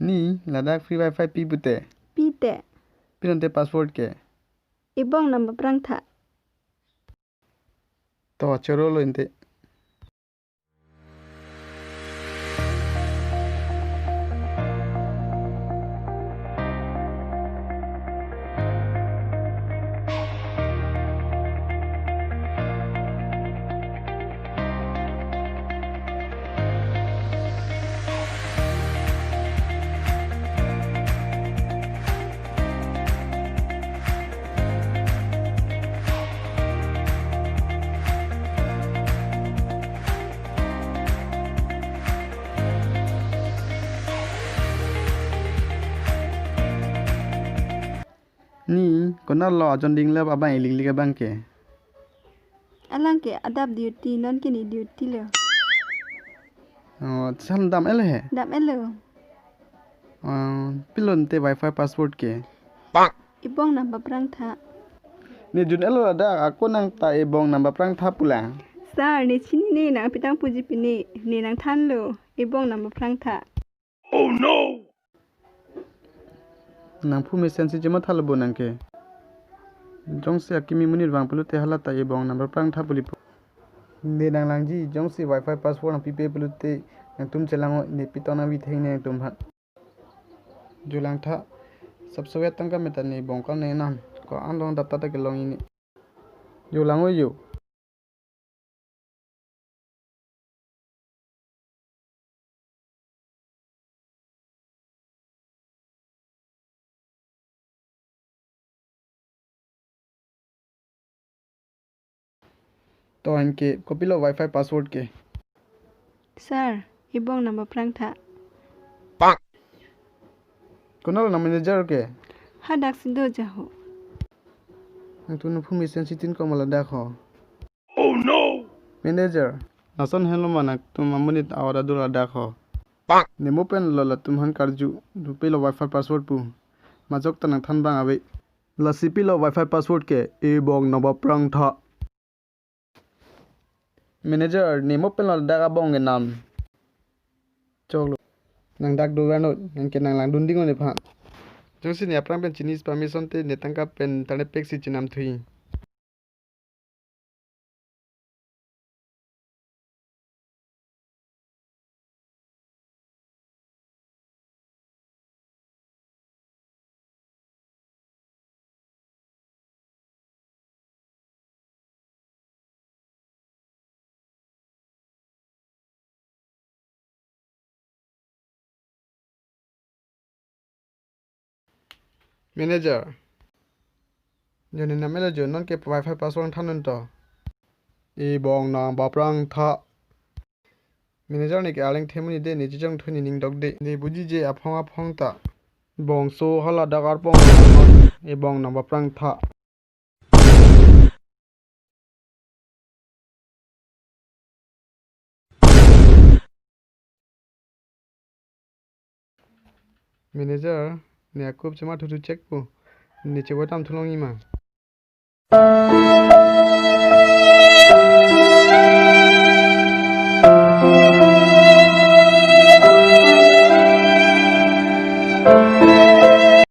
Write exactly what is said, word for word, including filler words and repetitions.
Ne ladak free wifi pi pute? Pi te. Pi nang te password ke? Ebong namba prang tha. To choro lo inte. Ne konat lo ajon ding lap abang ilik lik abang ke? Alang ke adap duty, non ke ne duty lo. Oh, sam dam-et lo he? Dam-et lo. Oh, pi lo nang te wifi password ke? Ebong namba prang tha. Ne jun-et lo ladak, ako nang ta ebong namba prang tha pu lang. Sir, ne chinine, nang pitang puji pine, ne nang than lo, ebong namba prang tha. Oh no! Nang phu mesen si chema tha lo bo nang ke. Jongsi akimi monit vang pulote hala ta ebong namba prang tha pu lipo. Ne nang langji, jongsi wifi password nang pipe pulote nangtum chelang-o, ne pitong nang vitheng ne nangtum aphan. Jo lang tha, sapso wet tangka meta ne bong kal ne nam, ko-an long data ta kelong ini. Jo lang-o jo. To anke, kopilo wifi password ke? Sir, ebong namba prang tha. Konat lo nang manager ke? Hadak si do jaho. Nangtum nangphu mesen si tin koma ladak ho. Oh no! Manager, lason henlo ma nangtum amonit a-order do ladak ho. Ne mo pen lo latum aphan karju, du pilo wifi password pu. Majok ta nang than abang ave. Lasi pilo wifi password ke, ebong namba prang tha. Manager, ne mo pen lo dak abong ke nam. Choklo. Nang dak do ver non, nang ke nang langdun ding-o nephan. Jongsi ne aphrang pen chini permission te ne tangka pen internet pack si chenam thui. Manager. Jo ne nam-et lo jo, non ke wifi password than non to. Ebong namba prang tha. Manager, ne ke arleng the monit de, ne chechong thu ne ning dok de. Ne buji je aphong aphong ta. Bongso hala dak arpong ebong namba prang tha. Manager, ne akup chema thu thu check po. Ne chewa tam thu long ima.